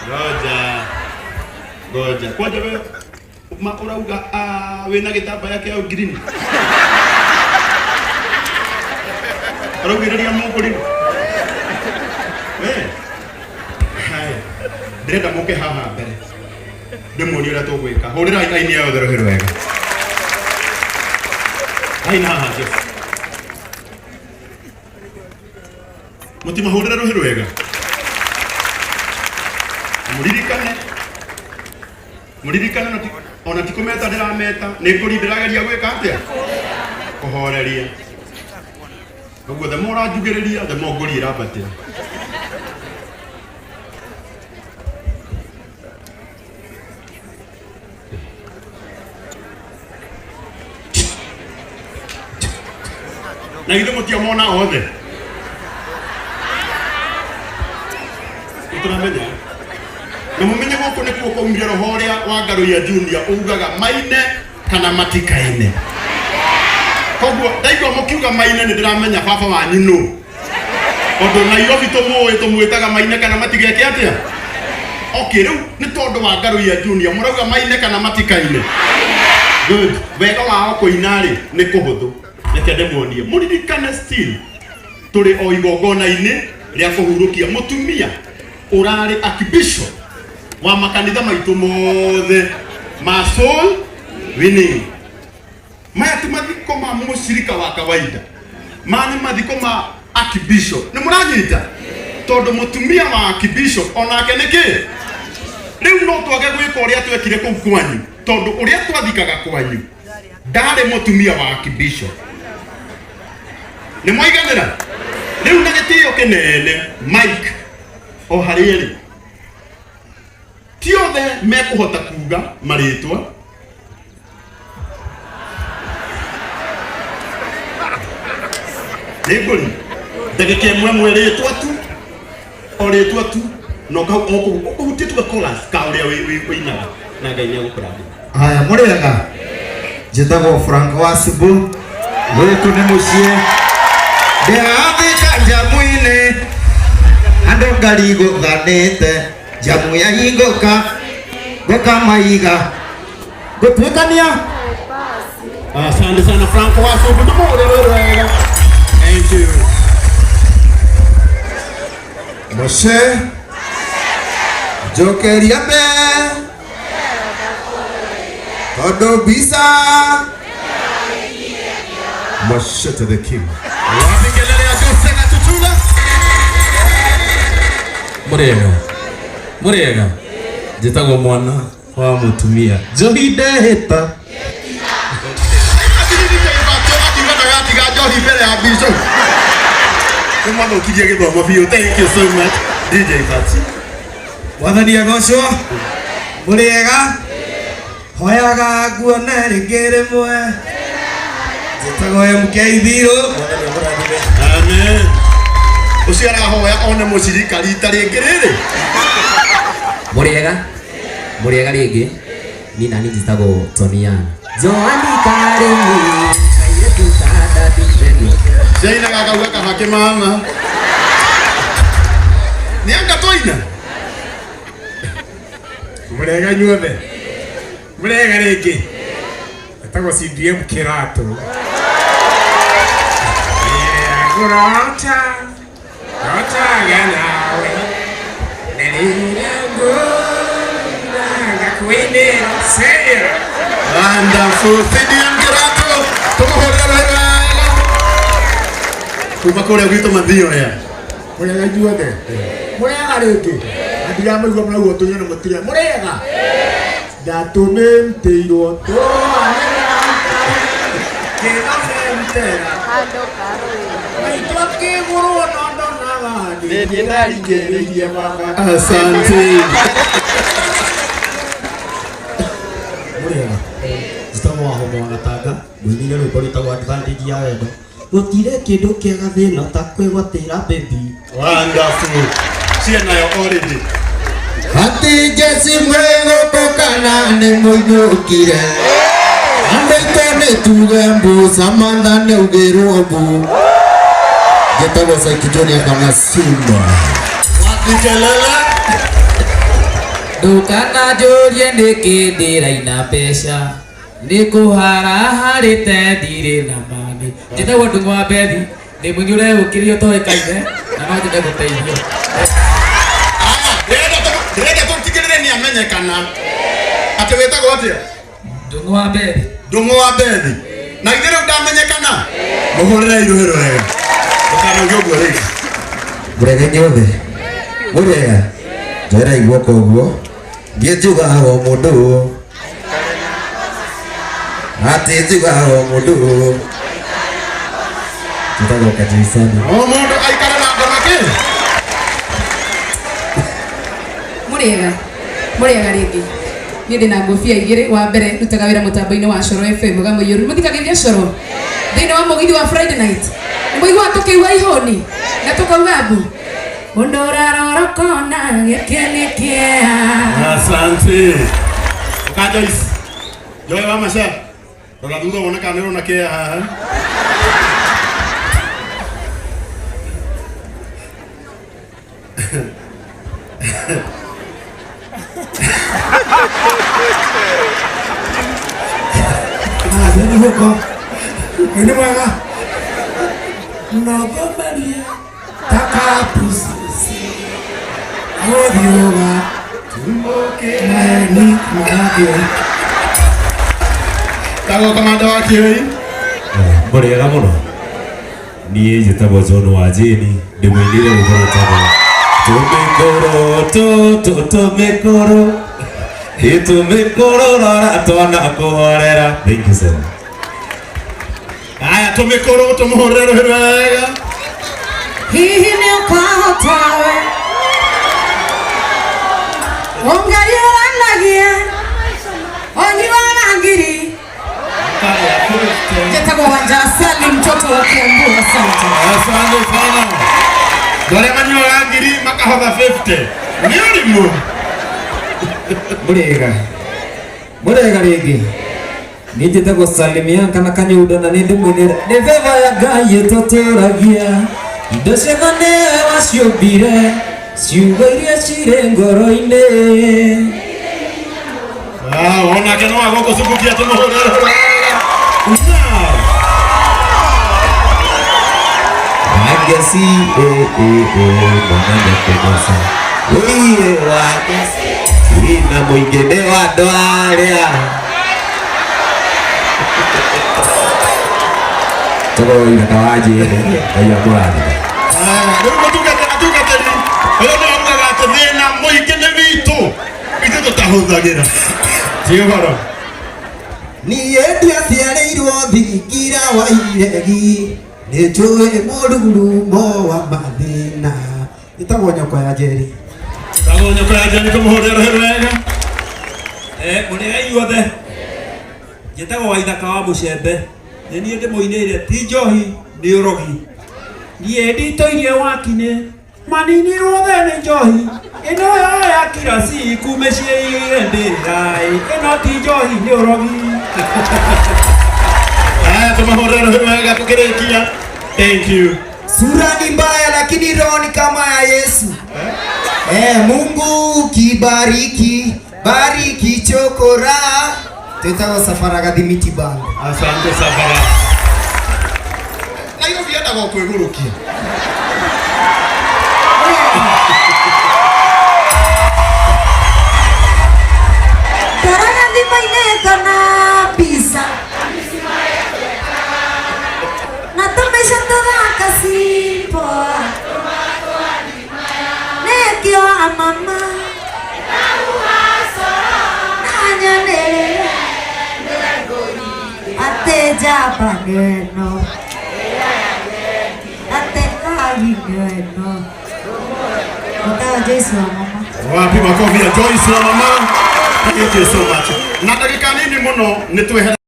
Ngoja. Ngoja. Kwanja we ma ũrauga ah, wĩna gĩtambaya kĩa green. Ũraugĩrĩria mũgũri. We. Haya. Ndĩrenda mũke haha mbere. Ndĩmuonie ũrĩa tũgwĩka. Hũrĩrai aini aya othe rũhĩ rwega. Aina haha Jeff. Mũtimahũrĩre rũhĩ rwega. Mũririkane mũririkane ona ti kũmeta ndĩrameta nĩ ngũri ndĩrageria gwĩka atĩa kũhoreria ũguo the more ũranjugĩrĩria the more ngũri ĩrambatĩra. Na githĩ mũtiamona othe nĩtũramenya na mũmenye gũkũ nĩkuo kwaumire roho ũrĩa wa Ngaruiya Junior ugaga maine kana matikaine. Koguo ndaigua mũkiuga maine nĩ ndĩramenya baba wanyu nũ, tondũ Nairobi tũmũĩ tũmwĩtaga maine kana matigeke atĩa. Okay, rĩu nĩ tondũ wa Ngaruiya Junior mũrauga maine kana matikaine. Good. Wega wao kũina rĩ nĩ kũhũthũ, reke ndĩmuonie. Mũririkane still tũrĩ o igongona-inĩ rĩa kũhurũkia mũtumia ũrarĩ archbishop wa makanitha maitũ mothe ma soul winning. Maya ti mathiko ma mũcirika wa kawaida, maya nĩ mathiko ma archbishop. Nĩ mũranyita? Tondũ mũtumia wa archbishop onake nĩ kĩ? Rĩu no twage gwĩka ũrĩa twekire kũu kwanyu, tondũ ũrĩa twathikaga kwanyu ndarĩ mũtumia wa archbishop. Nĩ mwaiganĩra? Rĩu na gĩtĩo kĩnene Mike o harĩa ĩrĩ, ti othe mekũhota kuga marĩtwa. Nĩ ngũri ndagĩka ĩmwe ĩmwe rĩtwa tu, o rĩtwa tu, na ũkahutie tu ga chorus ka ũrĩa wĩinaga, na Ngai nĩ egũkũrathima. Haya, mũrĩega, njĩtagwo Frank Wasibu, gũkũ nĩ mũciĩ ndĩrathika njamu-inĩ, andũ ngarigũthanĩte njamu yahingũka ngũkamaiga ngũtuĩkania. Asante sana Frank Wasubu, tumuhũrĩre wega. Thank you. Moshe njokeria mbe tondũ mbica. Machete the King. Wapi kelele ya Jose Gatutura? Mũrĩega, mũrĩega, njĩtagwo mwana wa mũtumia njohi ndehĩta. Akiuga ndagatiga njohi mbere ya bishop. Nĩ mwathũkirie gĩthomo biũ. Thank you so much DJ Fati. Mwathani agocwo. Mũrĩega, hoyaga nguone rĩngĩ rĩmwe. Njĩtagwo MK Thirũ. Mwathani amũrathime. Amen. Ũcio arahoya one mũcirika rita rĩngĩ rĩrĩ. Mũrĩega, mũrĩega rĩngĩ, niĩ nani njĩtagwo Tonian Joani Karĩmi kairĩtu ka David. Ciainaga akauga kaba kĩmama. Nĩ anga twaina. Mũrĩega inyuothe, mũrĩega rĩngĩ, etagwo CDM Kĩratũ. Ngũrota rotaga nawe na rĩrĩa ngũna ngakwĩnĩra say. Wonderful. CDM Kĩratũ. Tũmũhũrĩre wega. Kuma kũrĩa gwitũ Mathioya. Mũrĩega inyuothe, mũrĩega rĩngĩ, na ndiramũigua mũraigua tũiyo na mũtirĩ mũrĩega ndatũmĩtĩirwo tũanĩra maitũ akĩgũrwo no ndonaga nĩniĩ ndaringĩrĩirie baba. Asante. Mũrĩega, njĩtagwo Wahũma wa Gatanga, ngũinĩire rwĩmbo rwĩtagwo Advantage ya Wendo. Gũtirĩ kĩndũ kĩega thĩna ta kwĩgwatĩra baby. Wonderful. Cianayo already. Ati jeci mwĩgũkũ kana nĩ mũinũkire, andũ aitũ nĩ tuge mbu, Samantha nĩ augĩrwo mbu. Njĩtagwo Saiki Junior kana Simba. Wapi kelele? Ndũkananjũrie nĩkĩ ndĩraina mbeca nĩ kũharaharĩte ndirĩ na mani. Njĩtagwo Ndung'u wa Bethi, ndĩ mũini ũreyũkĩria ũtoĩkaine na no nyende gũteithio. Ndĩrenda tũtigĩrĩre nĩ amenyekana atĩ wĩtagwo atĩa? Ndung'u wa Bethi. Ndung'u wa Bethi. Na ithuĩ rĩu ndamenyekana, mũhũrĩre irũhĩ rwega, ndũkanauge ũguo rĩngĩ. Mũrega inyuothe, mũrega, njoerai guoko ũguo, niĩ njugaga o mũndũ, atĩ njugaga o mũndũ, njĩtagwo Kajaisani. O mũndũ aikare na ngoma kĩ? Mũrĩega, mũrĩega rĩngĩ. Niĩ ndĩ na ngũbia igĩrĩ. Wa mbere ndutaga wĩra mũtambo-inĩ wa Coro FM Gamũiyũru. Mũthikagĩrĩria Coro thĩinĩ wa mũgithi wa Friday night. Nĩ mũiguaga tũkĩigua ihũni na tũkauga mbu. Mũndũ ũrarora kona gĩkĩ nĩ kĩeha. Asante. Ũka Joyce. Joy wa Macha. Rora thutha wone kana nĩ ũrona kĩeha haha. Nĩ huko nĩ mwega nothomarie takapusi gũthiũga maheni marakĩoi. Tagwo kamanda wa kĩoi. Mũrĩega mũno, niĩ njĩtagwo John wa Jane, ndĩmũinĩire rwĩmbo rwĩtagwo tũmĩkũrũ tũtũ tũmĩkũrũ ĩtũmĩkũrũ rora twana kũhorera. Thank you so much. Haya, tũmĩkũrũ tũmũhũrĩre rũhĩ rwega. Hihi nĩ ũkahota we ũngariũranagia ũnyuaga ngiri. Njĩtagwo Wanja Sali, mtoto wa Kiambu. Asante. Asante sana. Andũ arĩa manyuaga ngiri makahotha 50 nĩ ũrimũ. Mũrĩega, mũrĩega rĩngĩ. Niĩ njĩtagwo Salimia kana Kanyundo na nĩ ndĩmũinĩra nĩ veva ya Ngai ĩtũtũragia indo ciothe nĩwe waciũmbire ciugo iria cirĩ ngoro-inĩ. Ah, onake no agũkũ subukia tũmũhũrĩre rũhĩ rwega. Now. Wangeci, eh, eh, eh, mwana nĩakũgoca. Wĩiĩ Wangeci, ina mũingĩ nĩ wa andũ arĩa. Tũgwo ithaka wa Jane, Ngai amũrathime. Rĩu mũtungatĩri ũrĩa nĩ augaga atĩ thĩna mũingĩ nĩ witũ ithuĩ tũtahũthagĩra ti ũhoro. Niĩ ndiaciarĩirwo thingira wa iregi, nĩ njũĩ mũrurumo wa mathĩna. Ĩtagwo nyoko ya Njeri. Tagwo nyoko ya Njeri, tũmũhũrĩre rũhĩ rwega. Mũrĩega inyuothe, njĩtagwo Waithaka wa Mũcembe, nĩ niĩ ndĩmũinĩire ti njohi nĩ ũrogi. Niĩ nditũirie wakinĩ maninirwo othe nĩ njohi ĩno ya kila siku mĩciĩ ĩgĩire mbĩrĩra ĩno ti njohi nĩ ũrogi. Haya, tũmũhũrĩre rũhĩ rwega tũkĩrĩkia. Thank you. Sura ni mbaya lakini roho ni kama ya Yesu. Mungu kibariki, bariki chokora. Twĩtagwo Safara Gathimiti Band. Asante Safara. Nairobi endaga o kwĩgũrũkia. Ndoraga thimũ-inĩ ngona mbica na tũmaica tũthaka simple nĩkĩo wa mama na nyonere atĩ njamba nĩ ĩno atĩ hagi nĩ ĩno. Mũtawa Joyce wa mama. Wapi makofi ya Joyce wa mama? Thank you so much. Na ndagĩka nini mũno nĩ twehere.